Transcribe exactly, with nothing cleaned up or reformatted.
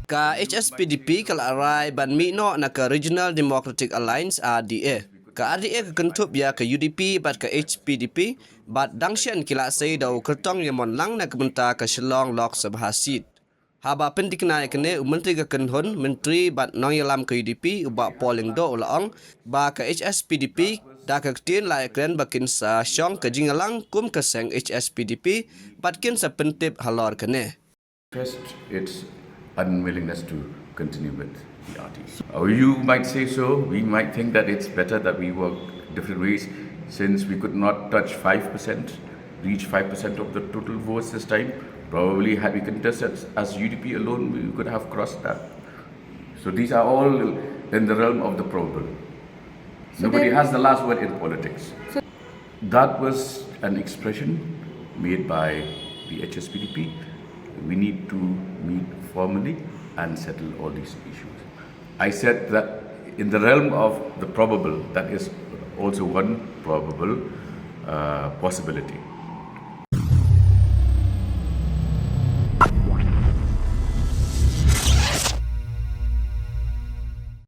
Ka H S P D P ka la rai ban mih noh na ka Regional Democratic Alliance, R D A. Ka R D A ka kynthup ïa ka U D P bad ka H P D P, bad dang shen ki la sei da u kyrtong ïa mon lang na ka bynta ka Shillong Lok Sabha seat. Haba pyntikna ïa kane, u Myntri ka Kynhun Myntri bad nongïalam ka U D P, u Bah Paul Lyngdoh, u la ong ba ka H S P D P da ka ktien la ïakren ba kin sa shong ka jingïalang kum ka seng H S P D P, bad kin sa pyntip halor kane. First, its unwillingness to continue with the R T. Uh, you might say so. We might think that it's better that we work different ways, since we could not touch five percent, reach five percent of the total votes this time. Probably, had we contested as U D P alone, we could have crossed that. So these are all in the realm of the probable. Nobody has the last word in politics. That was an expression made by the H S P D P. We need to meet formally and settle all these issues. I said that in the realm of the probable, that is also one probable uh, possibility.